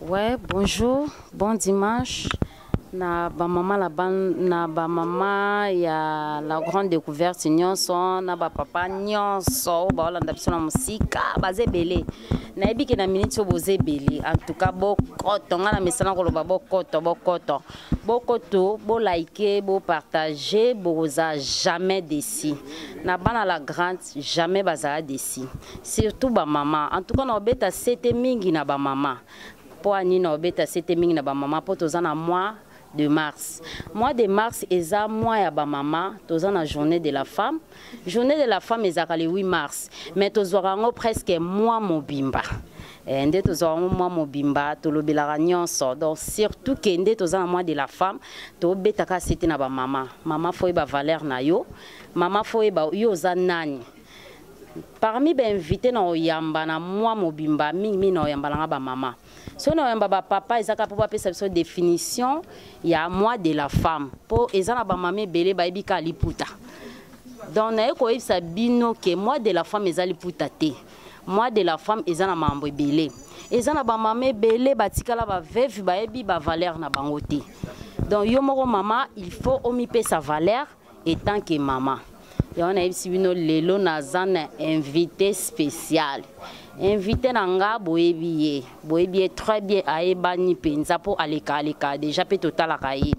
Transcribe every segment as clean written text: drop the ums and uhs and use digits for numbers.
Ouais, bonjour, bon dimanche. Na ba mama la ban na ba mama ya la grande découverte nyonso na ba papa nyonso oyo baolanda biso na mosika baza ebele. Nayebi ke na minute oyo boza ebele, en tout cas bokoto nga na mesana koloba bokoto bokoto bokoto, bolike, bopartage, boza jamais déçu. Na bana la grande jamais bazala déçu, surtout ba mama. En tout cas na obeta sete mingi na ba mama. Po nini obeta sete mingi na ba mama? Po toza na mois de mars. Mois de mars eza mois ya ba mama, toza na journée de la femme. Journée de la femme ezalaka le 8 mars, mais tozwaka yango presque mois mobimba. Nde tozwaka yango mois mobimba, tolobelaka nyonso. Donc surtout ke nde toza na mois de la femme, tobetaka sete na ba mama. Mama faut oyeba valeur na yo, mama faut oyeba yo oza nani. Parmi ba invité na oyamba na mois mobimba, mingi na oyamba nanga ba mama. So na oyamba ba papa ezaka po bapesa biso définition ya mois de la femme, po eza na ba mama ebele bayebi ka liputa. Donc naye koyebisa bino ke mois de la femme eza liputa te. Mois de la femme eza na mambo ebele. Eza na ba mama ebele batikala ba veuve bayebi ba valeur na bango te. Donc yo moko mama, il faut omipesa valeur étant que mama. Yango nayebisi bino lelo naza na invité spécial. Invité na nga boyebi ye, boyebi ye très bien, ayebani mpenza mpo aleka aleka déjà mpe totalaka ye.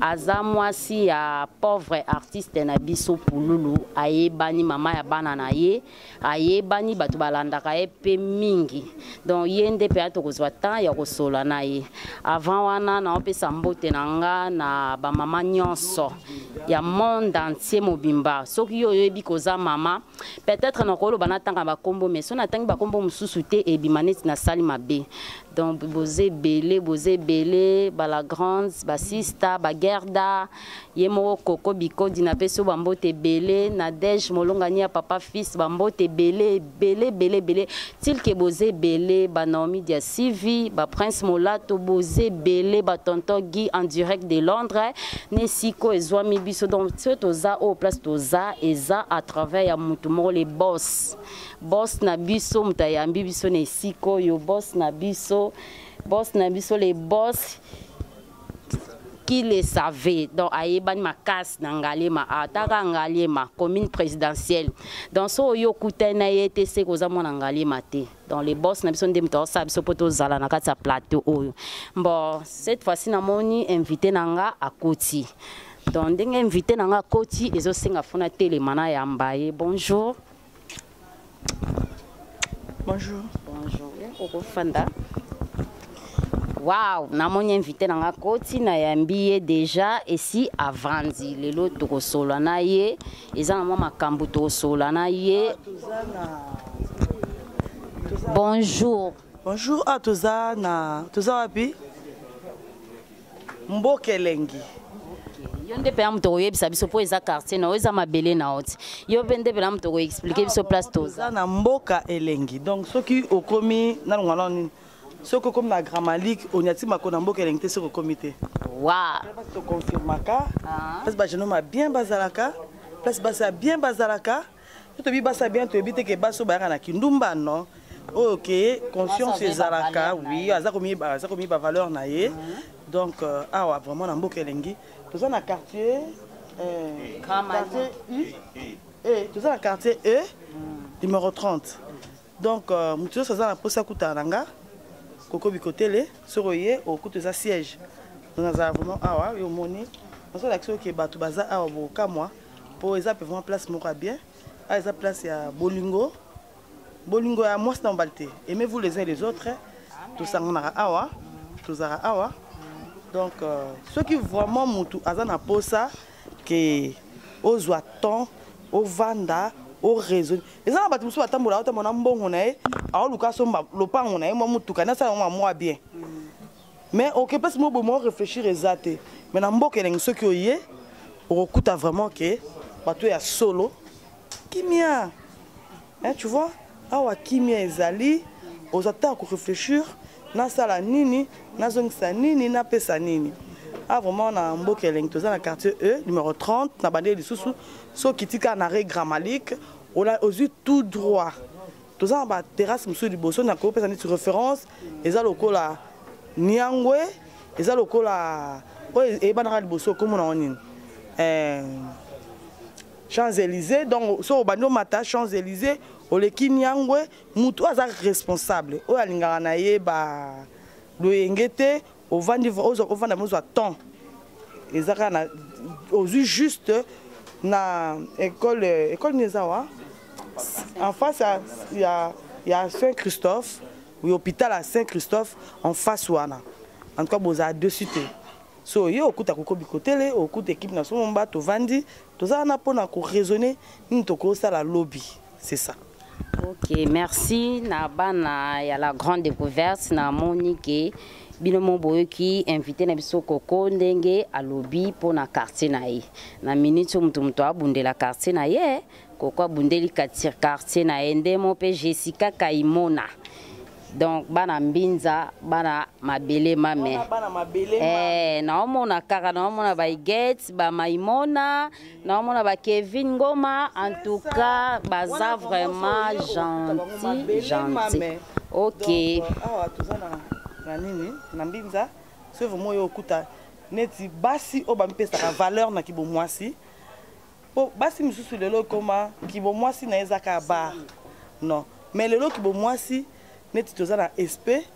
Aza mwasi ya pauvre artiste na biso Pululu, ayebani mama ya bana na ye, ayebani bato balandaka ye mpe mingi. Donc ye nde mpe atokozwa temps ya kosola na ye. Avant wana naopesa mbote na nga na bamama nyonso ya monde entier mobimba. Soki yo oyebi koza mama, peut-être nakoloba natanga bakombo, mais so natangi bakombo mosusu te ebima neti nasali mabe. Donc boza ebele, boza ebele, bala grande, basista, bagerda, ye moko koko bikodi napesi yo bambote ebele, na dege molongani ya papa fils bambote ebele ebele ebele ebele, tilke boza ebele, ba Naomi dia Sivi, ba Prince Molato boza ebele, ba tonton Guy en direct de Londres, nesiko ezwami biso. Donc soki toza oyo place toza eza à travers ya mutu moko, le boss, boss na biso, moto ayambi biso na esika oyo, boss na biso, boss na biso, le boss qui le savait. Donc ayebani makasi na Ngaliema, ataka Ngaliema commune présidentielle. Donc so oyo okutani na ye te, se koza mwana Ngaliema te. Donc le boss na biso nde moto aosala biso mpo tozala na kati ya plateau oyo. Bon, cette fois-ci namoni invité na nga akoti. Donc ndenge invité na nga akoti, ezosenga funa telema na yamba ye. Bonjour. Bonjour. Bonjour. Okofanda. Wow, namoni invité na nga koti, nayambi ye déjà esi avandi. Lelo tokosola na ye, eza na mwa makambo tokosola na ye. Bonjour. Bonjour, ah toza na toza wapi? Mboka elengi. Yo nde mpenza moto okoyebisa biso mpo eza quartier na yo, eza mabele na yo ti. Yo mpe nde mpenza moto okoexplike biso place toza. Toza na mboka elengi. Donc soki okomi nalonga nano nini? Soki okomi na Grand Malik, onyati mako na mboka elengi te soki okomi te. Wa. Place toconfirmaka, place ba jeune homme bien bazalaka, place basi ya bien bazalaka. So toyebi basi ya bien, toyebi te ke basi oyo bayaka na kindumba, non. Oyo ke conscience ezalaka, oui, aza komiyeba, aza komiyeba valeur na ye. Donc awa vraiment na mboka elengi, toza na quartier quartier U, E, toza na quartier E numéro 30. Donc moto nyonso aza na mposa akutana na nga Koko Bikotele, soki oye okuta eza siège. Donc nazala vraiment awa, yo omoni nazolakisa oke bato baza awa bokamwa po eza pe vraiment place moko ya bien. Awa eza place ya bolingo, bolingo ya mwasi na mobali te. Aimez-vous les uns et les autres. Tosanganaka awa, tozalaka awa. Donc soki vraiment motu aza na posa ke ozwa temps ovanda oraisonne, eza na bato mosusu batambola aotambola na mbongo na ye, aoluka asomba lopango na ye, mwa motuka nasala mwa mwa bien, mais oke place moko boye mwa réfléchir eza te. Mais na mboka elengi, soki oye okokuta vraiment ke bato ya solo kimia, hein, tu vois, awa kimia ezali, oza ta koréfléchir nasala nini, nazongisa nini, napesa nini. Ah, vraiment na mboka elengi, toza na quartier E numéro 30 na bandeli lisusu. Soki okiti kaka na rue Grand Malik, ozwi tout droit, toza na baterrasse mosusu liboso. Na kopesa neti référence, eza lokola Niangwe eza lokola oyo eyebanaka liboso okomona yango nini eh, Champs-Élysées. Donc so obandi omata Champs-Élysées, oleki Niangwe, mutu oyo aza responsable, oyo alingaka na ye ba loyenge te, ovandi ovanda mozwa temps, eza kaka na ozwi juste na école, école nini eza wa en face ya Saint Christophe, oui, hôpital ya Saint Christophe en face wana. En tout cas bozala dessus te. So ye okuta kokobi kotele, okuta équipe na so momba, tovandi, toza wana mpona koraisonner nini tokosala lobi, c'est ça. Ok, merci na bana ya La Grande Découverte. Namoni ke bino mo boyoki invité na biso Koko ndenge alobi mpona quartier na ye. Na minute oyo, moto abundela quartier na ye. Koko abundeli quartier na ye nde mo mpe Jessica Kaimona. Donc bana Mbinza, bana mabele mame. Bana mabele. Eh, naomona kaka, naomona baiget bamaimona, naomona bakevin Ngoma. En tout cas baza vraiment gentil, gentil. Ok. Awa toza na nini, na Mbinza. So vraiment oyo okuta neti basi oyo bamipesaka valeur na kibomwasi, mpo basi misusu lelo ekoma kibomwasi na ye eza kaka bar. Non, mais lelo kibomwasi neti toza na sp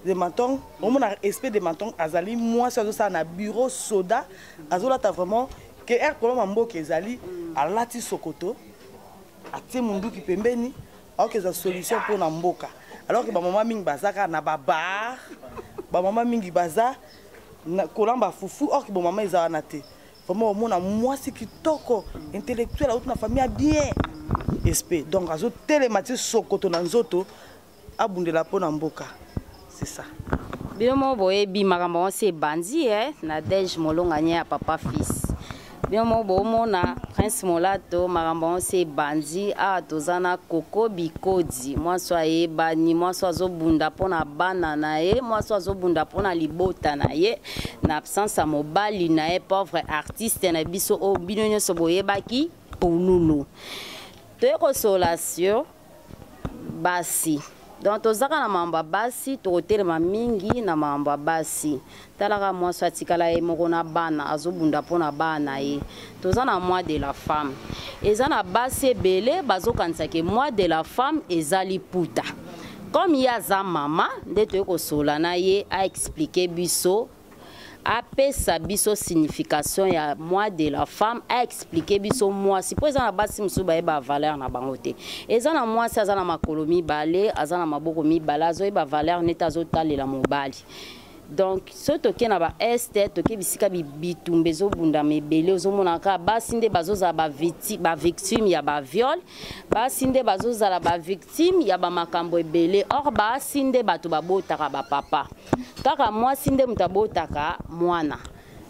de Menton, omona sp de Menton azali mwasi azosala na bureau soda, azolata vraiment ke air problème ya mboka ezali, alati sokoto, atie munduki pembeni, aoki eza solution mpona mboka. Alors ke bamama mingi baza kaka na babar, bamama mingi baza kolamba fufu, or ke bomama eza wana te. Vraiment omona mwasi kitoko, intellectuel, auti na famille ya bien, sp, donc azotelema ti sokoto na nzoto, abundela mpo na mboka, c'est ça. Bino mo boyebi makambo yango se ebandi e na Dege Molongani ya papa fils. Bino mo bomona Prince Molato, makambo yango se ebandi. Awa toza na Koko Bikodi, mwasi ayebani, mwasi azobunda mpona bana na ye, mwasi azobunda mpona libota na ye na absence ya mobali na ye, pauvre artiste na biso oyo bino nyonso boyebaki, Pululu. Toye kosola sur basi. Donc tozaka na makambo ya basi, tokotelema mingi na makambo ya basi. Talaka mwasi atikala ye moko na bana, azobunda mpo na bana na ye. Toza na mois de la femme. Eza na basi ebele bazokanisa ke mois de la femme eza liputa. Comme ye aza mama, nde toye kosola na ye, aexpliquer biso, apesa biso signification ya mois de la femme, aexpliquer biso mwasi, mpo eza na basi mosusu bayeba valeur na bango te. Eza na mwasi aza na makolo mibale, aza na maboko mibale, azoyeba valeur neti azotalela mobali. Donc soki toke na baest, toke bisika bitumba ezobundama ebele, ozomona kaka basi nde bazozala bavictime ya baviol, basi nde bazozala bavictime ya bamakambo ebele. Or basi nde bato babotaka bapapa, kaka mwasi nde moto abotaka mwana.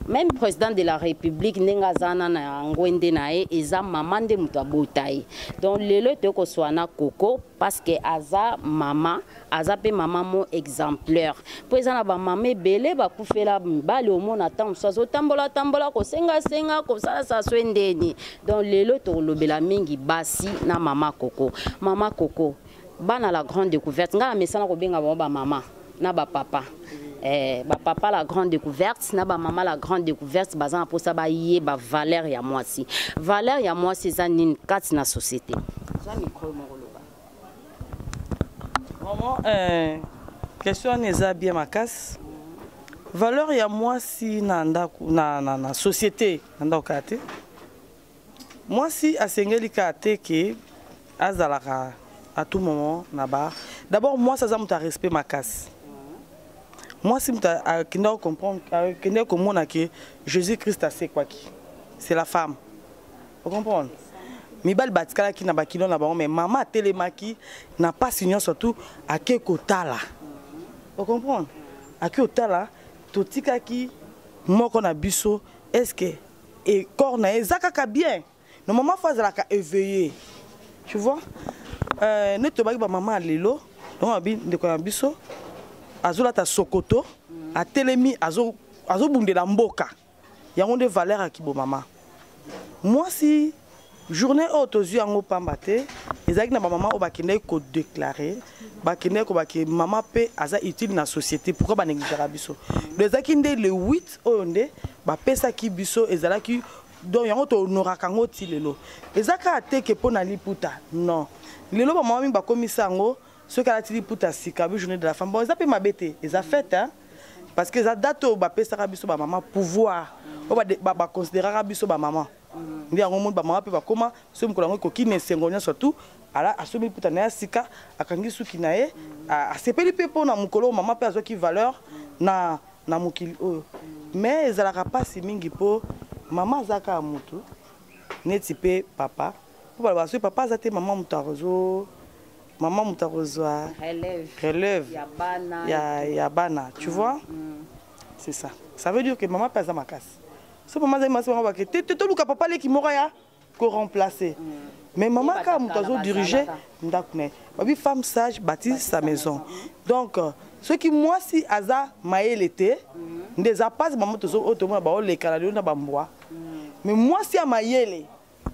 Même président de la République, ndenge aza na yango nde na ye eza mama nde moto abota ye. Donc lelo toyei koswa na Koko parce que aza mama, aza mpe mama mo exemplaire, mpo eza na bamama ebele bakufela mibali. Omona ntango mosusu azotambola tambola, kosengasenga, kosalasala so endeni. Donc lelo tokolobela mingi basi na mama Koko. Mama Koko, bana La Grande Découverte, ngai na mesana kobenga bango bamama na bapapa, bapapa La Grande Découverte na bamama La Grande Découverte, baza na mposa bayeba valeur ya mwasi. Valeur ya mwasi eza nini kati na société? Zwa micro moko, loba. Vraiment, question wana eza bien makasi. Valeur ya mwasi na ndako, na société, na ndako kaka te. Mwasi asengeli kaka te ke azalaka à tout moment na bar. D'abord mwasi aza moto ya respect makasi. Mwasi moto akendaki comprendre, akendaki komona ke Jésus Christ asekwaki, c'est la femme, ocomprendre? Mibali batikalaki na bakilo na bango, mais mama atelemaki na mpasi nyonso tu, ake kotala, ocomprendre? Ake kotala totikaki moko na biso, est ce que e corps na ye eza kaka bien? Normalement faut azalaka éveillé, tu vois? Neti tobaki bamama ya lelo, donc abi ndeko na biso azolata sokoto, atelemi, azobundela mboka. Yango nde valeur ya kibomama mwasi. Journée oyo tozwi yango pamba te. Ezalaki na bamama oyo bakendaki kodéclarer. Bakendeki kobake mama mpe aza utile na société. Pourquoi banégligeaka biso? Donc ezalaki nde le 8 oyo nde bapesaki biso. Ezalaki donc yango tohonoraka yango ti lelo. Eza kaka te ke mpo na liputa, non. Lelo bamama mingi bakomisa yango soki alati liputa sika bi Journée de la femme. Bon, eza mpe mabe te, eza fête, hein? Parce que eza date oyo bapesaka biso bamama pouvoir, oyo baconsidéraka biso bamama. Nde yango moni bamama mpe bakóma soki mokolo yango ekoki na esengo nyonso tu, ala asombi liputa na ye ya sika, akangi suki na ye, asepeli mpe mpona mokolo oyo mama mpe azwaki valeur na mokili oyo. Mais ezalaka mpasi mingi mpo mama aza kaka motu neti mpe papa, mpo balobaka soki papa aza te, mama moto akozo, mama moto akozwa relève, relève ya bana. Ya bana, tu vois. C'est ça, ça veut dire que mama mpe aza makasi. So mama azali makasi, bango bake te te, toluka papa leki moko ya koremplacer. Mais mama kaka moto azodirige ndako na ye. Babi femme sage bâtit sa maison. Donc soki mwasi aza mayele te, nde eza mpasi. Mama oyo tomona baolekana lelo na bambwa, mais mwasi ya mayele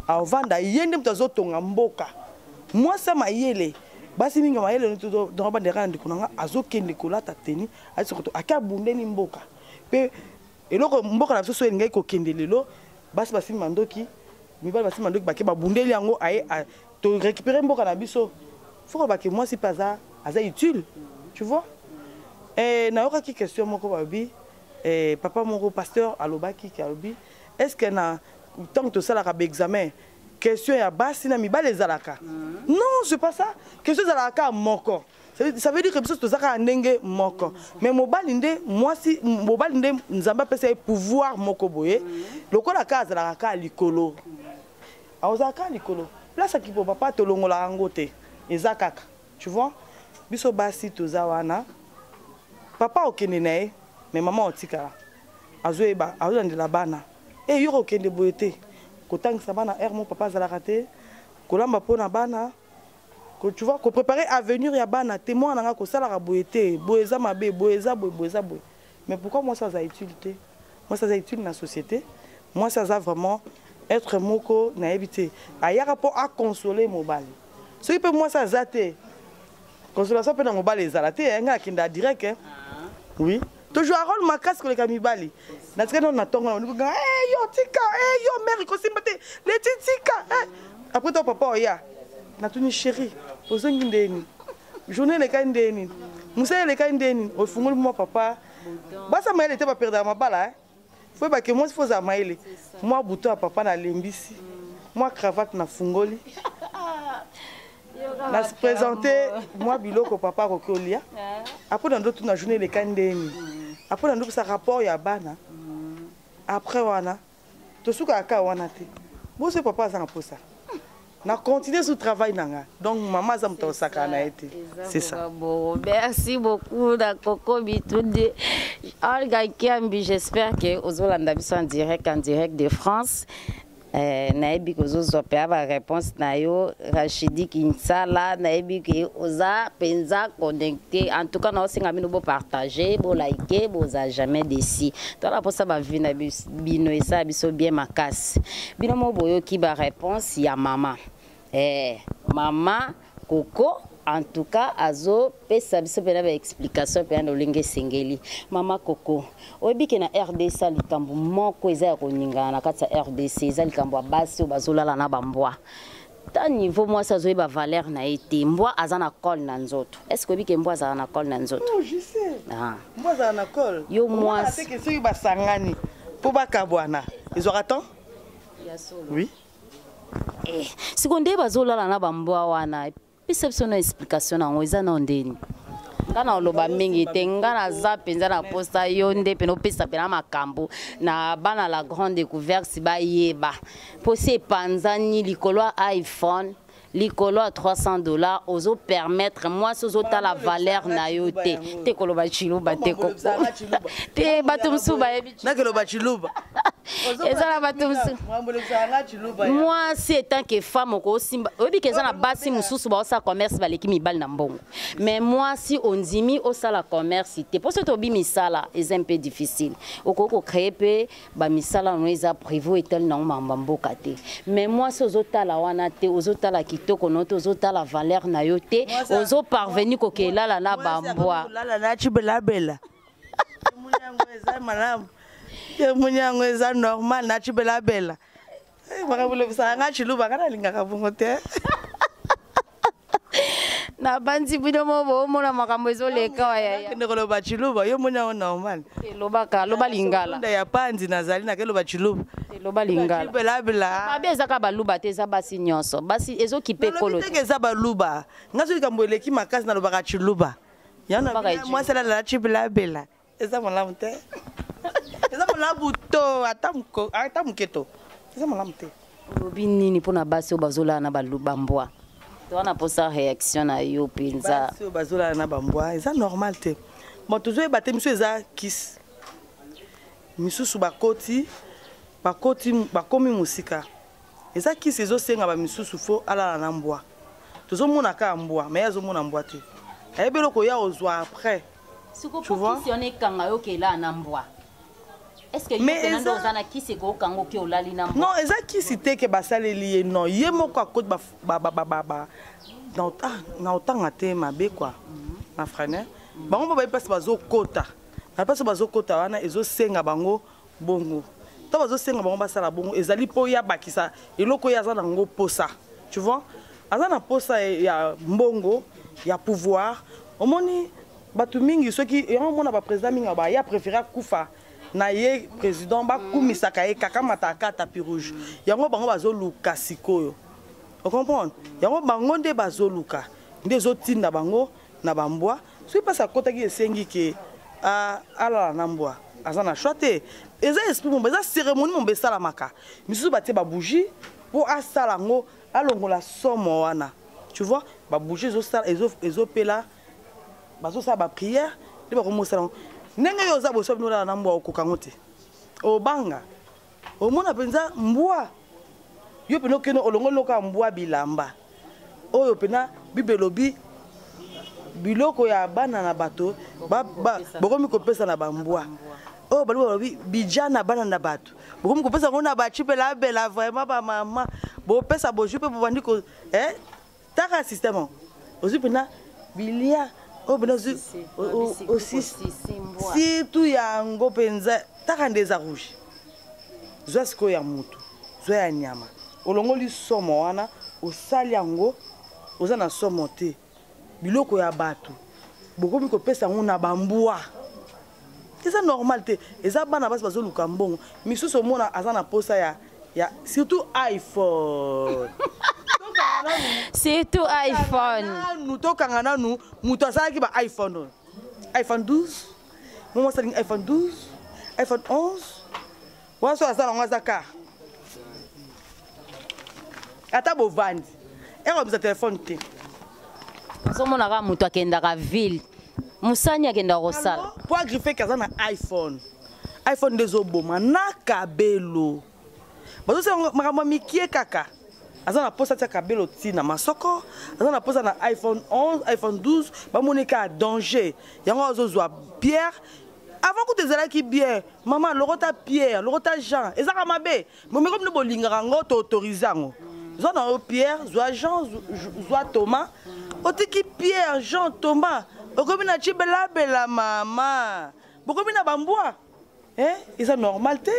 avanda, ye nde moto azotonga mboka. Mwasi ya mayele, basi mingi ya mayele, donc bandeka na ndeko na nga azokende kolata teni asokoto, ake abundeli mboka. Mpe eloko mboka na biso so elingaki kokende lelo, basi basimbi mandoki, mibali basimbi mandoki, bake babundeli yango, aye torécupérer mboka na biso. Faut bake mwasi mpe aza utile, tu vois. Nayokaki question moko, babi papa moko pasteur alobaki ke alobi: est ce que na ntango tosalaka baexamen, question ya basi na mibali ezalaka? Non, c'est pas ça. Question ezalaka kaka moko. Ça veut dire que biso toza kaka ndenge moko, mais mobali nde, mwasi, mobali nde Nzambe apesa ye pouvoir moko boye. Lokola kaka azalaka kaka likolo, azalaka kaka likolo, place akipo papa tolongolaka yango te, eza kaka, tu vois. Biso basi toza wana, papa okende na ye, mais mama otikala, azoyeba, azolandela bana. E yoko okende boye te, kotangisa bana aire mo papa azalaka te, kolamba mpo na bana, tu vois, kopréparer avenir ya bana te. Mwana nanga kosalaka boye te, boye eza mabe, boye eza boye, boye eza boye. Mais pourquoi mwasi aza utile te? Mwasi aza utile na société. Mwasi aza vraiment être moko nayebi te, ayaka mpo aconsole mobali. Soki mpe mwasi aza te, consolation mpe na mobali ezala te. Ngai akenda direct, oui, toujours rôle makasi koleka mibali. Natika nano na ntongo na yo tika yo mare kosimba te, leti tika. Après to papa oya, natuni: chéri, ozongi ndeni? Journée elekai ndeni? Mosala elekai ndeni? Ofungoli mwa papa. Basa mayele te, baperdaka mabala. Faut yebake mwasi faut ozala mayele. Mwa bouton ya papa nalembisi, mwa cravate nafungoli, na présente mwa biloko papa akoki olia. Après na ndo tuna journée eleka ndeni. Après na ndopesa rapport ya bana. Après wana tosukaka kaka wana te. Boso papa aza na posa na continuer sur travail na nga. Donc mama aza moto akosakana na ye te, c'est ça. Bon, merci beaucoup na Koko Bitunde Olga Kiambi. J'espère que ozolanda biso en direct de France. Nayebi kozozwa mpe baréponse na yo. Rachidi Kinsala, nayebi ke oza mpenza connecté. En tout cas, naosenga bino bopartage, bolike, boza jamais déçus. Toala mposa bavues na bino esala biso bien makasi. Bino mo boyoki baréponse ya mama, mama Koko. En tout cas, azopesa biso mpena baexplication mpena lolenge esengeli. Mama Koko, oyebi ke na RDC likambo moko eza ya koningana na kati ya RDC, eza likambo ya basi oyo bazolala na bambwa. Ta niveau mwasi azoyeba valeur na ye te. Mbwa aza na col na nzoto. Est ce que oyebi ke mbwa azala na col na nzoto? Oh, je sais. Ah. Mbwa azala na col. Yo mwasi. Teke soki basangani mpo bakabwana, ezwaka temps. Oui. Siko nde bazolala na bambwa wana, pesa biso na explication nango eza na ndeni. Nga na oloba mingi te, nga naza mpenza na posa yo nde mpena opesa mpena makambo na bana La Grande Découverte bayeba, mpo si epanzani likolo ya iPhone, likolo ya 300 $, ozopermettre mwasi ozotala valeur na yo te. Te koloba chiluba te, koko te, bato mosusu bayebi. Nakeloba chiluba. Eza na bato mosusu. Mwasi etant que femme okosimba, oyebi ke eza na basi mosusu baosala commerce baleki mibali na mbongo, mais mwasi ondimi osala commerce te, mpo soki tobi misala eza un peu difficile, okoki kocreye mpe bamisala no eza privé, etali nango makambo ya mboka te. Mais mwasi ozotala wana te, ozotala kitoko no te, ozotala valeur na yo te, ozoparvenir kokelala na bambwa. Lala na chibelabela yango eza malamu, emoni yango eza normal na chibelabela. Makambo elobisaka nga chiluba, nga nalingaka bongo te. Nabandi bino mo boomona makambo ezoleka wa yaya. Kende koloba chiluba, yo moni yango normal. Elobaka, loba lingala. Nda ya panzi nazali nakeloba chiluba. Eloba lingala. Chibelabela. Mabe eza kaka baluba te, eza basi nyonso, basi ezokipe ekolo. Nalobi teke eza baluba. Nga soki likambo eleki makasi, nalobaka chiluba. Yango mwasi alala chibelabela eza malamu te, eza malamu to ata moke to eza malamu te. Olobi nini mpona basi oyo bazolala na bambwa? To wana mposa réaction na yo mpenza. Basi oyo bazolala na bambwa eza normal te. Bon, tozoyeba te, misusu eza kisi, misusu bakoti bakoti bakomi mosika, eza kisi ezosenga bamisusu fo alala na mbwa. Tozomona kaka mbwa, mais ye azomona mbwa te, ayebi eloko ya ozwa après. Tu vois, kisi wana ekanga yo kelaa na mbwa, est-ce que yo nde oza na kisi ekokanga oke olali na mbwa? Non, eza kisi te ke basaleli ye, non, ye moko akoti na otanga te mabe kua na freine bango mpo bayebi mpasi bazokota na mpasi bazokota wana, ezosenga bango bongo. To bazosenga bango basala bongo, ezali mpo ya bakisa eloko oyo aza nango posa. Tu vois, aza na posa ya mbongo, ya pouvoir. Omoni bato mingi, soki yango omona baprésident mingi baya préféré akufa na ye président, bakumisaka ye kaka mataka tapis rouge. Yango bango bazoluka sikoyo, ocomprendre? Yango bango nde bazoluka, nde ezotinda bango na bambwa. Soki mpasi akotaki, esengi ke alala na mbwa, aza na choix te. Eza esprit momba, eza cérémonie momba esalamaka. Misusu batie babougie mpo asala yango, alongola somo wana. Tu vois, babougie ezopela, bazosala baprière nde bakomosala yango. Ndenge oyo oza boso bino olala na mbwa, okoka yango te, obanga. Omona mpenza mbwa, yo mpena okende olongoli loka mbwa bilamba oyo mpena Bible elobi biloko ya bana na bato bokomi kopesa na bambwa oyo balobi, balobi bija na bana na bato, bokomi kopesa yango na bacipelabela. Vraiment, bamama bopesa bozwi mpe bobandi ko taka système, ozwi mpena bilia oyo mpena ozwi surtout yango mpenza, taka nde eza rouge. Zwa sikoyo ya motu, zwa ya nyama, olongoli somo wana, osali yango, oza na somo te. Biloko ya bato bokomi kopesa yango na bambwa, eza normal te. Eza bana basi bazoluka mbongo. Misusu omona aza na posa ya surtout iPhone. Surtout iPhone. Nanu tokanga nanu moto asalaki ba iPhone oyo, iPhone 12 mo mwasi alingi iPhone 12, iPhone 11 wana. So asala yango, aza kar ata bovandi ekobisa telefone te. Ozomona kaka moto akendaka ville, mosani akendaka kosala. Po agriffe aza na iPhone, iPhone nde ezoboma na kabelo. Bazosala makambo ya mikie kaka, aza na posa tia kabelo ntina masoko, aza na posa na iPhone 11, iPhone 12, bamoni kaka danger. Yango azozwa pierre. Avant kutu ezalaki bien, mama lokota Pierre, lokota Jean, ezaka mabe. Bomeko bino bolingaka yango, toautorise yango. Zwa na yo Pierre, zwa Jean, zwa Thomas. Otiki Pierre, Jean, Thomas, okomi na cibelabela. Mama, bokomi na bambwa, eh? Eza normal te.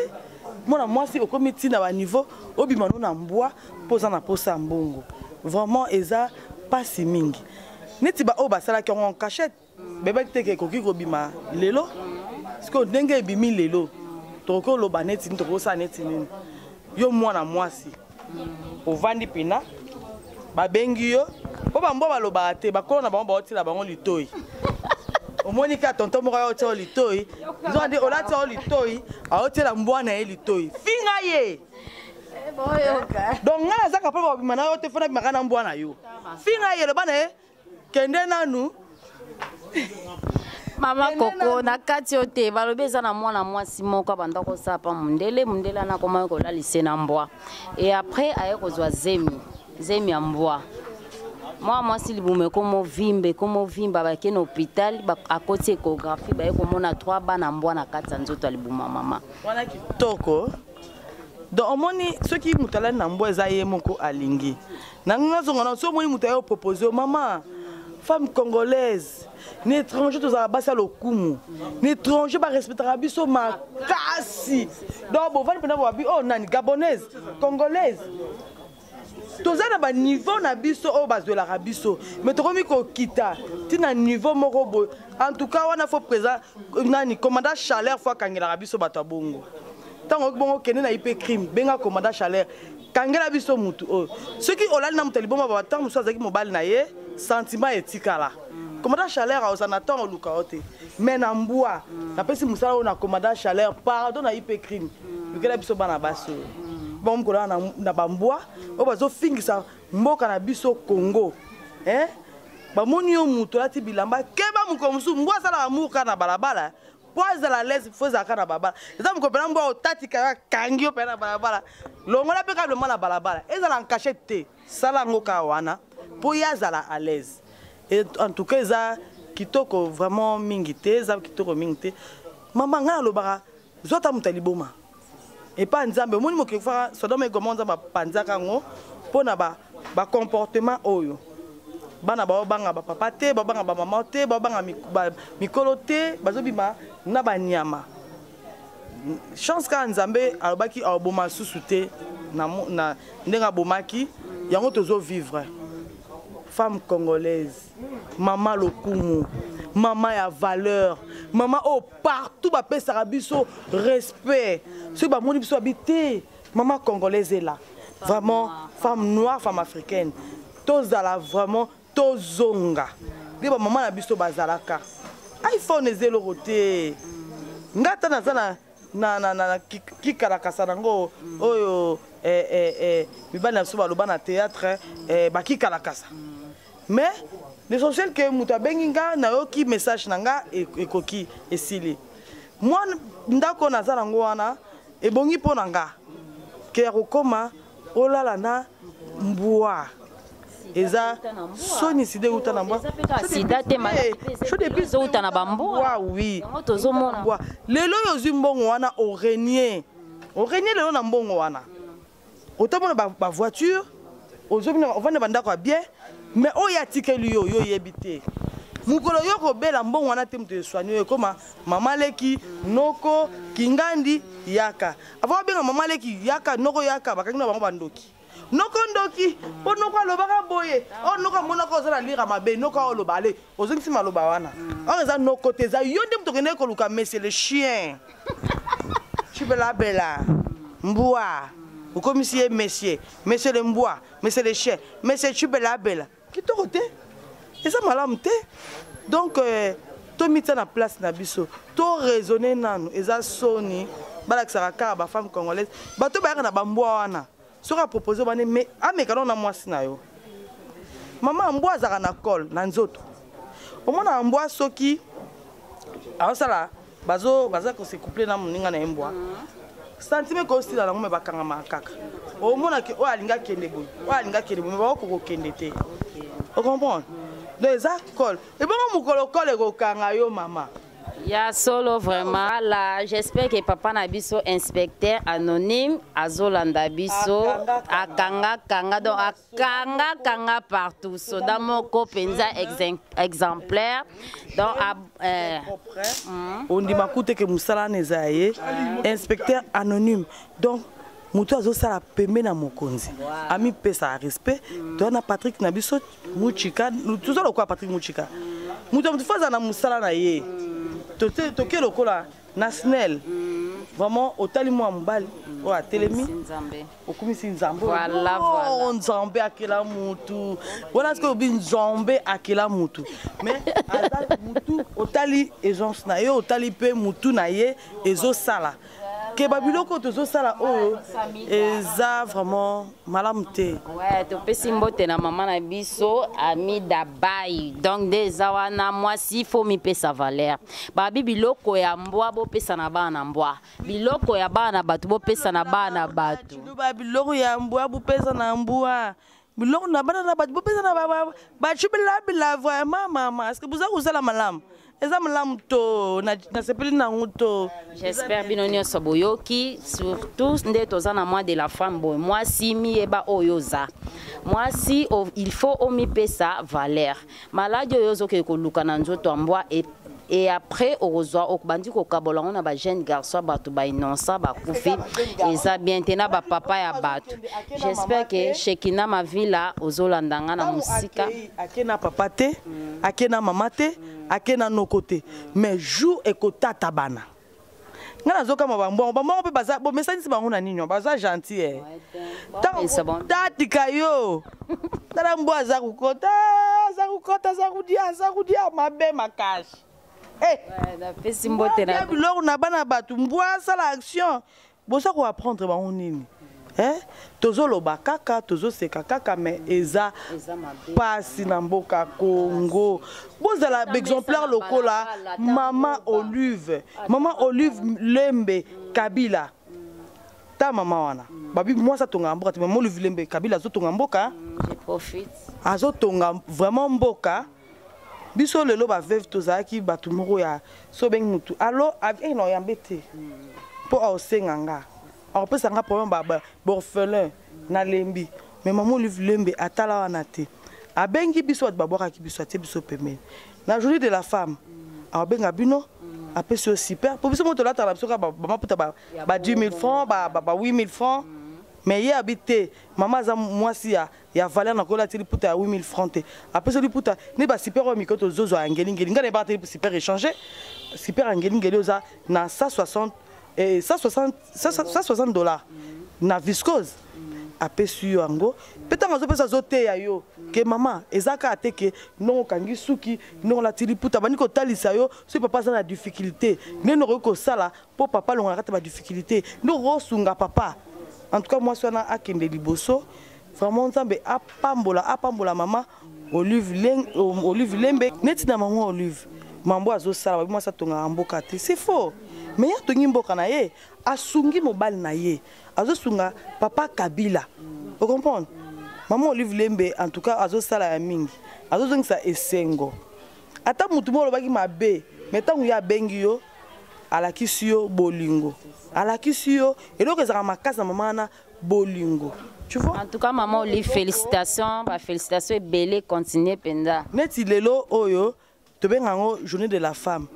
Mwana mwasi okomi ntina baniveau obima no na mbwa mpo oza na posa ya mbongo. Vraiment eza mpasi mingi. Neti baoyo basalaki yango en cachette, bayebaki te ke ekoki kobima lelo. Sikoyo ndenge ebimi lelo, tokoki oloba neti nini? Tokoki kosala neti nini? Yo mwana mwasi ovandi mpena, babengi yo mpo bambwa balobaka te, bakolo na bango baotila bango litoi. Omoni kaka tonton moko aotia yo litoi, nzokande olati yo litoi, aotiela mbwa na ye litoi, finga ye. Donc ngai naza capable babima na yo te, fona bimaka na mbwa na yo, finga ye, loba na ye kende nanu. Mama Koko, na kati yo te, balobi eza na mwana mwasi moko abanda kosala pa mundele, mundele wana akomaki kolalise na mbwa. Et après aye kozwa zemi, zemi ya mbwa. Mwana mwasi libumu ekomovimba, ekomovimba, bake na hôpital, akoti échographie, baye komona 3 bana mbwa na kati ya nzoto ya libumu ya mama. Wana kitoko. Donc omoni soki moto alali na mbwa eza ye moko alingi. Na ngai nazonga na so omoni moto aye opropose yo mama femme congolaise na étranger tozalaka basi ya lokumu na étranger barespectaka biso makasi. Donc bovandi mpena bobabi oyo nani gabonaise congolaise toza na baniveau na biso oyo bazwelaka biso mais tokomi kokita ntina niveau moko boye. En tout cas wana fo présent nani commandant chaleur fo akangelaka biso bato ya bongo. Ntango oyoki bongo kende na ye mpe crime benga commandant chaleur kangela biso mutu oyo. Soki olali na moto ya liboma baba ntango mosusu azalaki mobali na ye sentiment etikala. Commandant chaleur aoza na ntango oluka yo te mais na mbwa napesi mosala oyo na commandant chaleur pardon na ye mpe crime lukela biso bana basi oyo bango mokolo wana na bambwa oyo bazofingisa mboka na biso Congo. Hein? Bamoni yo moto alati bilamba keba mokolo mosusu mbwa asalaka murka na balabala po azala à l'aise fo ezalaka na balabala. Eza mokolo mpena mbwa otatika yo akangi yo mpena na balabala longola mpe kaka bilamba na balabala ezala en cachette te sala yango kaka wana po ye azala à l'aise. Et en tout cas eza kitoko vraiment mingi te, eza kitoko mingi te. Mama ngai alobaka zwa ata moto ya liboma epa Nzambe omoni mokili ekufaka Sodome et Gomorrhe Nzambe apanzaka yango mpona ba comportement oyo bana baobanga bapapa te, baobanga bamama te, baobanga mikolo te, bazobima na banyama. Chance kaka Nzambe alobaki aoboma susu te na ndenge abomaki yango tozovivre. Femme congolaise, mama lokumu, mama ya valeur, mama oyo partout bapesaka biso respect. Soki bamoni biso babi te, mama congolaise est là. Vraiment, femme noire, femme africaine. Tozala vraiment tozonga. Nde ba mama na biso bazalaka. iPhone eza eloko te. Nga ata naza na kikalakasa nango oyo mibali na biso baloba na théâtre bakikalakasa. Mais l'essentiel que moto abengi nga nayoki message na nga ekoki esili. Moi ndako naza nango wana ebongi mpo na nga ke ya kokoma olala na mbwa. Eza soni sida euta na mbwa. Sida te maladi ezouta na bambwa. Oui. Yango tozomona. Lelo oyo ozwi mbongo wana orenie. Orenie lelo na mbongo wana. Otomona ba voiture, ozomona ovanda bandako ya bien, mais oyo atikeli yo yo yebi te. Mokolo yo kobela mbongo wana te moto esoigne yo ekoma mama leki noko kingandi yaka. Avant obenga mama leki yaka noko yaka bakangi na bango bandoki. Noko ndoki po noko alobaka boye. Oh noko amonaka oza na lira mabe noko oloba ale ozongisi maloba wana. Or eza noko te eza yo nde moto okendeki koluka monsieur le chien. Chibelabela mbwa okomisi ye monsieur, monsieur le mbwa, monsieur le chien, monsieur chibelabela. Kitoko te eza malamu te. Donc tomitia na place na biso to raisonner nanu eza soni balakisaka kaka ba femme congolaise bato bayaka na bambwa wana. Soki apropose bane mais ameka na mwasi na yo. Mama mbwa azalaka na col na nzoto. Omona mbwa soki azosala bazo baza ko se coupler na moninga na ye mbwa. Sentiment ko osila nango me bakangama kaka. Omona ke oyo alinga kende boye, oyo alinga kende boye, mais bakoko kokende te. O comprendre? Donc eza col. Ebongo mokolo col ekokanga yo mama. Ya solo vraiment. Voilà, j'espère que papa na biso inspecteur anonyme azolanda biso akanga kanga donc akanga kanga partout soda moko penza exemplaire donc ondima kute ke musala na eza ye inspecteur anonyme donc moto azosala pembe na mokonzi ami pesa respect to na Patrick na biso Muchika toza lokola Patrick Muchika moto moto faza na musala na ye toke lokola na Snell vraiment otali mwa mobali oyo atelemi okumisi Nzambe. Voilà, voilà. Nzambe akela mutu wana sikoyo obi Nzambe akela mutu mais aza mutu otali aisance na ye otali mpe mutu na ye ezosala. Ke babiloko tozosala oyo eza vraiment malamu te. Ouais, topesi mbote na mama na biso Amida Bay. Donc nde eza wana, mwasi fo mipesa valeur. Babi biloko ya mbwa bopesa na bana mbwa, biloko ya bana bato bopesa na bana bato. Ba biloko ya mbwa bopesa na mbwa, biloko na bana na bato bopesa na bacubilabila. Vraiment mama, est ce que boza kozala malamu? Eza malamu to nasepeli nango to. J'espère bino nyonso boyoki, surtout nde toza na mois de la femme boye. Mwasi, miyeba oyo oza mwasi, il faut omipesa valeur. Maladi oyo ozokende koluka na nzoto ya mbwa et après okozwa, okobandi kokabola yango na bajeune garçon, bato bainnocent bakufi, eza bien te na bapapa ya bato. J'espère que Shekina Mavila ozolanda nga na mosika. Ake na papa te, ake na mama te, ake na noko te, mais jour ekotata bana ngai nazokama bambwango, bambwango mpe baza bomesanisi bango na nini, baza gentil e. Tatika yo, tala mbwa aza kokota, aza kokota, aza kodia, aza kodia mabe makasi. Napesi mbote na biloko na bana bato. Mbwa asala action, boza koapprendre bango nini? Tozoloba kaka, tozoseka kaka, mais eza pasi na mboka Congo. Bozala baexemplaire lokola mama Olive, mama Olive Lembe Kabila. Ta mama wana, babi mwasi atongaka mboka te. Mama Olive Lembe Kabila azotonga mboka, azotonga vraiment mboka. Biso lelo baveuve tozalaki bato moko ya so obengi motu alo na oyambe te mpo aosenga nga, akopesa nga problème baorphelin nalembi. Mais mama Olive Lembe atala wana te, abengi biso bato babwakaki biso, atie biso pembeni. Na journée de la femme akobenga bino, apesi yo super, po biso mo tolataka na biso kaka bamaputa ba 10 000 francs, ba 8 000 francs, mais ye abi te, mama aza mwasi ya valeur, na kola ti liputa ya 8 000 francs te, apesi liputa ne basuper oyo mikolo tozozwa ya ngelingeli. Ngai nayebaka te super échange, super ya ngelingeli oza na 160 160 $160 na viscose. Apesi yo yango mpe ntango azopesa, azoteya yo ke mama eza kaka te ke ndongo okangi suki, ndongo olati liputa. Bandi kotalisa yo soki papa aza na difficulté, ndenge okoki kosala mpo papa alongolaka te badifficulté, nde okosunga papa. En tout cas mwasi wana akende liboso vraiment. Nzambe apambola, apambola mama Olive, Olive Lembe. Neti na mama Olive, mambo azosala, babi mwasi atongaka mboka te, c'est faux, mais ye atongi mboka na ye, asungi mobali na ye, azosunga papa Kabila. Ocomprendre? Mama Olive Lembe en tout cas azosala ya mingi, azozongisa esengo. Ata motu moko olobaki mabe, mais ntango ye abengi yo, alakisi yo bolingo, alakisi yo eloko ezalaka makasi na mama wana, bolingo, tu vois. En tout cas maman Olive, félicitations, bafélicitation ebele, continue mpenza. Neti lelo oyo tobenga yango journée de la femme,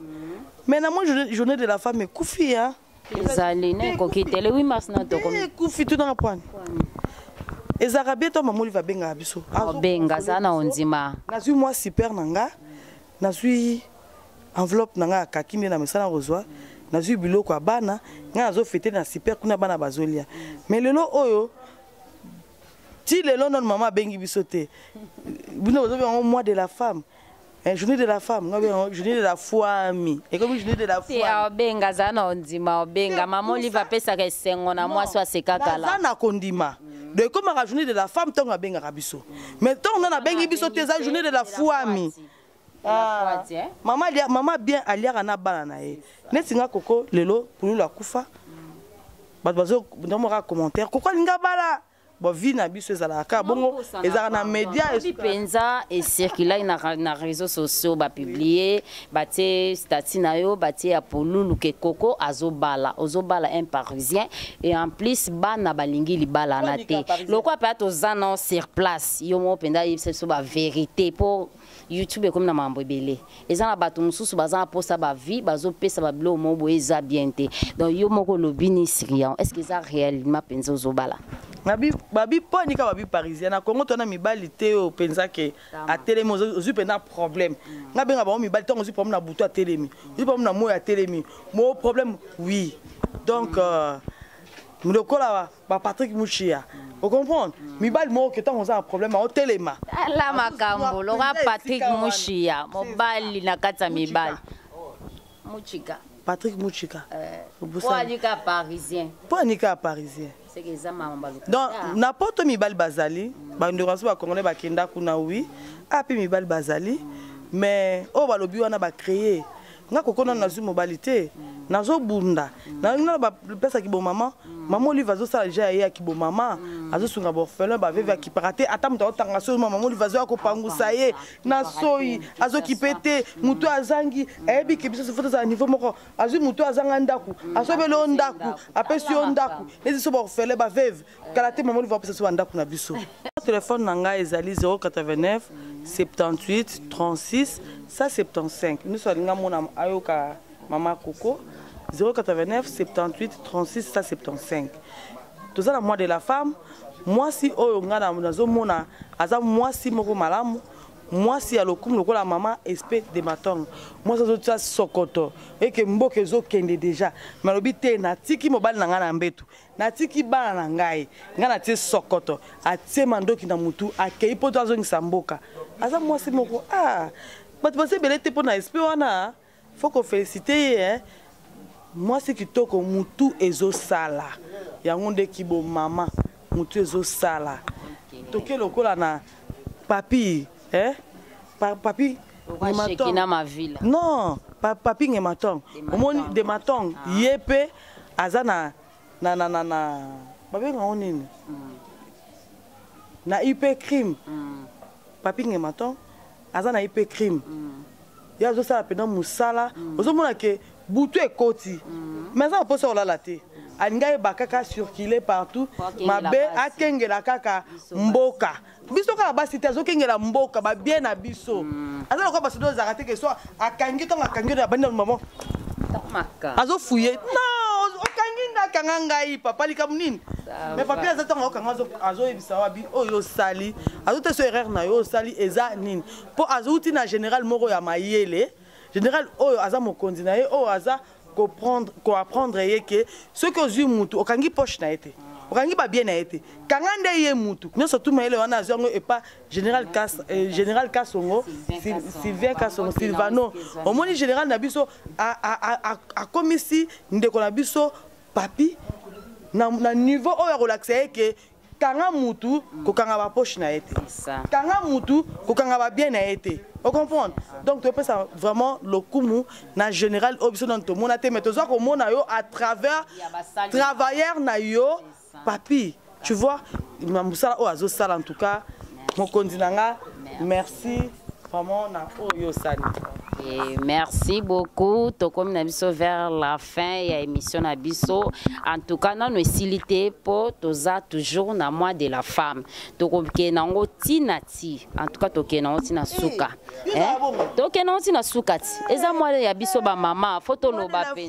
mais na moi journée de la femme ekufi ya. Ezali na ekoki te, le 8 mars na tokomi. Ekufi tunanga pwani ezalaka bien to mama Olive abengaka biso. Obenga aza na ondima. Nazwi mwa super na nga, nazwi enveloppe na nga ya kaki nde na mesana kozwa, nazwi biloko ya bana ngai, nazofete na super kuna, bana bazolia. Mais lelo oyo, ti lelo nano mama abengi biso te. Bino bozobenga yango mois de la femme, journée de la femme, nga benga journée de la fwami, ekomi journée de la fwami. Obenga aza na ondima, obenga mama Olive apesaka esengo na mwasi asekaka. Naza na kondima. Donc ekomaka journée de la femme ntango abengaka biso, mais ntango nano abengi biso te, eza journée de la fwami. Ah, mama, mama bien aliaka na bana na ye. Neti nga koko lelo pululu akufa, bato bazomoka commentaire, koko alinga bala bon. Vie na biso ezalaka kaka bongo, ezalaka na média. Mpenza ecirculaki na réseaux sociaux, bapublie, batie statut na yo, batie ya Pululu ke koko azobala, ozobala un Parisien, et en plus bana balingi libala na te. Lokwa mpe toza na sur place, yo moko mpenza yebisa biso bavérité, mpo YouTube ekomi na makambo ebele. Eza na bato mosusu baza na mposa bavie, bazopesa babiloko moko boye, eza bien te. Donc yo moko olobi ni sirian, est ce que eza réellement mpenza ozobala? Babi mponi kaka babi Parisien na Congo, tona mibali te oyo mpenza ke atelemi, ozwi mpenza problème. Nga benga bango mibali ntango ozwi problème na butu atelemi, ozwi problème na moi atelemi, mo problème oui. Donc lokola baPatrick Muchia, ocomprendre, mibali moko ke ntango oza na problème aotelema. Ala makambo loka Patrick Mushia, mobali na kati ya mibali, Muchika. Patrick Muchika. Po anika parisien. Po anika parisien. Donc na poto mibali bazali, bandeko na biso bacongolais bakenda kuna, oui, api mibali bazali, mais oyo balobi wana bacréer. Nga koko nano nazwi mobali te, nazobunda nano bapesaki bomama. Mama Olive azosala deja ye yaki bomama, azosunga baorphelin, baveuve, akipaka te. Ata moto aotanga soyi, mama Olive azoya kopangusa ye na soyi, azokipe te. Moto azangi ayebi ke biso faut tozala niveau moko. Azwi moto azanga ndako, asobeli yo ndako, apesi yo ndako neti so baorphelin, baveuve. Kala te mama Olive apesa so bandako na biso. Telefone na ngai ezali 089 78 36 175. Nyonso alinga mona ayoka mama Koko, 089 78 36 175. Toza na mois de la femme. Mwasi oyo ngai nazomona aza mwasi moko malamu, mwasi ya lokumu lokola mama Espe de Matong, mwasi azotia sokoto eke mboka ezokende deja. Me alobi te, natiki mobali na ngai na mbetu, natiki bana na ngai, ngai natie sokoto, atie mandoki na mutu, akei mpo to azongisa mboka. Aza mwasi moko, ah, bato baza ebele te mpo na esprit wana. Faut koféliciter ye, hein. Mwasi kitoko, mutu ezosala yango nde kibomama, mutu ezosala. Toke lokola na papi, eh? Papi. Shekina Mavila. Non, papi Ngematong. Omoni Dematong, ye mpe aza na babengango nini, na IP crime. Papi Ngematong aza na IP crime. Ye azosala mpena mosala. Ozomona ke butu ekoti, mais aza na mposa kolala te, alingi ayeba kaka circuler partout. Mabe akengela kaka mboka biso, kaka basi te, azokengela mboka, babien na biso. Aza lokola basoda ozalaka te ke so akangi, ntango akangi abandi na mama azofuye. Non, okangi nga, akanga ngai papa, likambo nini? Mais papi aza, ntango akokanga, azoyebisa wabi oyo osali, azote so erreur na yo osali eza nini, mpo azouti na général moko ya mayele, général oyo aza mokonzi na ye, oyo aza koapprendre ye ke soki ozwi mutu, okangi poche na ye te, okangi babien na ye te, kanga nde ye mutu nyonso. Tu mayele wana azwi yango epa général général Kasongo, Sylvain Kasongo Silvano. Omoni général na biso akomisi ndeko na biso papi na niveau oyo akolakisa ye ke kanga mutu, kokanga bapoche na ye te, kanga mutu, kokanga babien na ye te. Ocomprendre? Donc topesa vraiment lokumu na général oyo biso nano tomona te, mais tozwa komona yo à travers travailleur na yo papi. Tu vois na mosala oyo azosala. En tout cas, mokonzi na nga, merci vraiment na oyo osali. Et merci beaucoup. Tokomi na biso vers la fin ya émission na biso. En tout cas, nano esili te po toza toujours na mois de la femme. Tokokende nango ntina ti. En tout cas, tokende nango ntina suka. Eh? Tokende nango ntina suka ti. Eza mois ya biso ba mama, faut toloba pe.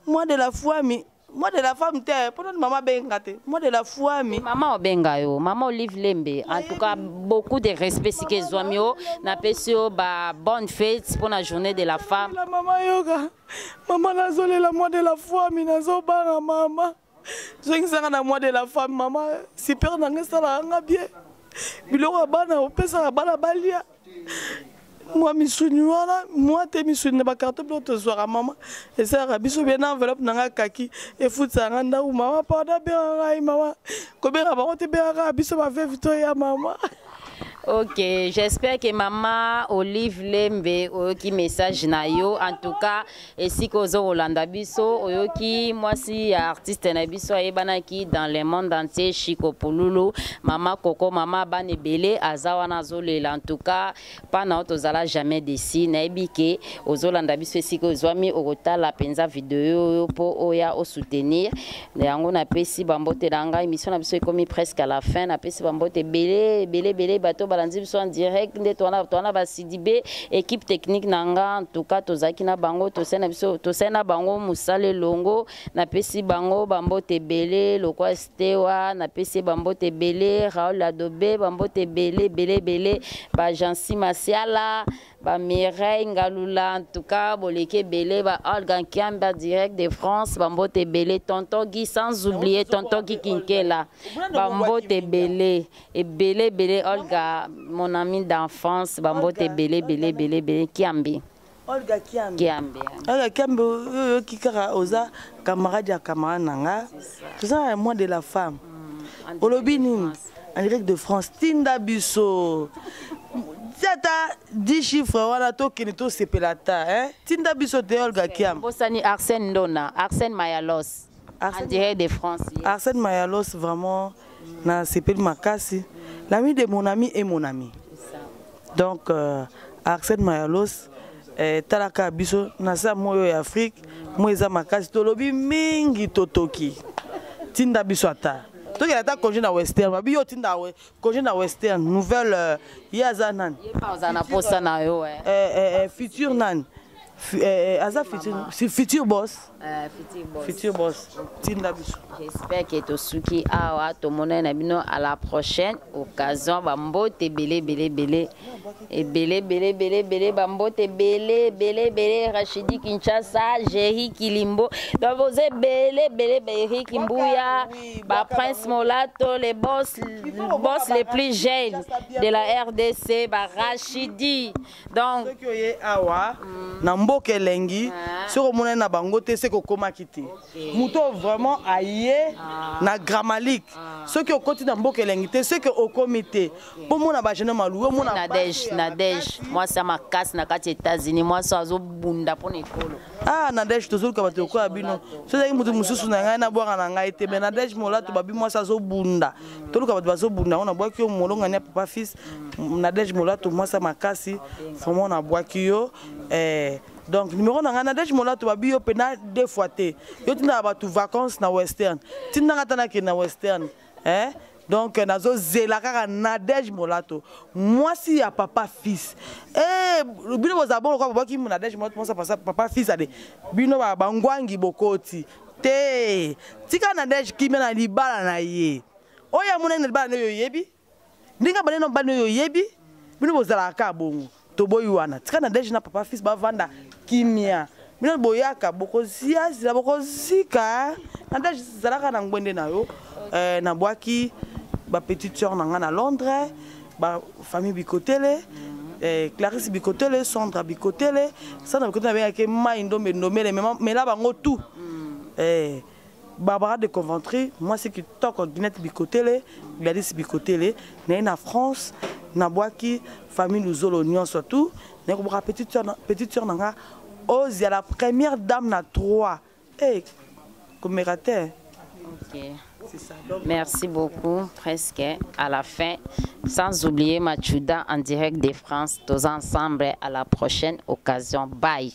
Mois de la femme, mois de la femme te, mpona mama abenga te, mois de la femme. Mama obenga yo, mama Olive Lembe, en tout cas beaucoup de respect. Sika ezwami yo, napesi yo ba bonne fête mpona journée de la femme. Mama yoka, mama, nazolela mois de la femme, nazobanga. Mama, zongisanga na mois de la femme. Mama, super nanga esalaka nga bien. Biloko ya bana opesaka bana balia, mwa misuni wana, mwa te misuni na bacarton, biloko tozwaka, mama, esalaka biso bien. Na enveloppe na nga kaki efutisaka nga ndako. Mama, pardon, abenga ngai mama, kobenga bango te, bengaka biso baveuve toya, mama. Ok, j'espère que maman Olive Lembe oyoki message na yo. En tout cas, esika ozo kolanda biso, oyoki mwasi ya artiste na biso ayebanaki dans le monde entier, Chico Pululu, mama Koko, mama bana ebele, aza wana azolela. En tout cas, mpa na yo tozala jamais déçu. Nayebi ke ozolanda biso esika ozwami, okotala mpenza video oyo mpo oya osoutenir yango. Napesi bambote na ngai. Émission na biso ekomi presque à la fin. Napesi bambote ebele ebele ebele bato balandi biso en direct nde towana basidibe, équipe technique na nga. En tout cas, tozalaki na bango, tosali na biso, tosali na bango mosala elongo. Napesi bango bambote ebele lokwa Stewa, napesi ye bambote ebele, Raoul Adobe, bambote ebele ebele ebele, bagensi Masiala, bamireille Ngalula. En tout cas, boleki ebele, ba Olga Nkiamba direct de France, bambote ebele, tonton Guy, sans oublier tonton Guy Kinkela, bambote ebele ebele ebele, Olga, mon ami d'enfance, bambote ebele ebele ebele ebele, Kiambi. Olga Kiambe. Kiambe. Olga Kiambe oyoki kaka oza camarade ya camarade na nga. Toza na mois de la femme. Olobi nini? En direct de France tinda biso. Tia ata 10 chiffres wana tokende tosepela ata hein? Tinda biso te Olga Kiambe. Bosani Arsène Ndona, Arsène Mayalos. En direct de France. Arsène Mayalos vraiment na sepeli makasi. L'ami de mon ami et mon ami. Donc Arsène Mayalos talaka biso na sa moyo ya Afrique, mo eza makasi tolobi mingi totoki. Tinda biso ata. Tokela ata congé na Western, babi yo tinda congé na Western, nouvelle ye aza nani? Ye pa oza na posa na yo eh. Futur nani? Aza futur, si futur boss. Futur boss. Futur boss. Tinda biso. J'espère que tosuki awa tomonani na bino à la prochaine occasion. Ba mbote ebele ebele ebele. Ebele ebele ebele ebele ba mbote ebele ebele ebele Rachidi Kinshasa, Jerry Kilimbo. Donc vous êtes ebele ebele ebele Eric Mbuya, ba Prince Molato, les boss, boss les plus jeunes de la RDC, ba Rachidi. Donc soki oye awa na mboka elengi, soki omonani na bango te, soki okomaki te. Moto vraiment aye na Gramalik. Soki okoti na mboka elengi te, soki okomi te. Po mona ba jeune maluwe, mona Nadège, Nadège, mwasi ya makasi na kati ya États-Unis, mwasi azobunda mpona ekolo. Ah, Nadège, tozoluka bato lokola bino. Soki ezalaki moto mosusu na ngai nabwaka na ngai te, mais Nadège Molato babi mwasi azobunda. Toluka bato bazobunda ngo nabwaki yo molongani ya papa fils. Nadège Molato mwasi ya makasi, vraiment nabwaki yo. Donc numéro na ngai Nadège Molato babi yo pena 2 fois te. Yo tindaka bato vacances na Western. Tindaka ata nakende na Western. Donc nazozela kaka Nadège Molato mwasi ya papa fils. Bino bozala bongo lokola babwaki Nadège Molato mwasi ya papa fils ade. Bino bangwangi bokoti te. Tika Nadège kimia na libala na ye. Oyo amonani na libala na ye oyebi. Ndenge banene na bana oyo oyebi, bino bozalaka kaka bongo. Toboyi wana. Tika Nadège na papa fils bavanda kimia. Bino boyaka bokoziazila bokozika. Nadège zalaka na ngwende na yo. Nabwaki ba petite sœur na nga na Londres, ba famille Bikotele, Clarisse Bikotele, Sandra Bikotele, Sandra Bikotele nabengaki mai ndombe ndombele, mela bango tout. Barbara de Coventry, moi c'est qui toque Guinette Bikotele, Gladys Bikotele, né na France, nabwaki famille Luzolo nyonso tout, né ko petite sœur nanga Ozia la première dame na 3. Comérateur. Ok. C'est ça. Donc, merci beaucoup, presque à la fin. Sans oublier Machuda en direct de France, tous ensemble à la prochaine occasion. Bye.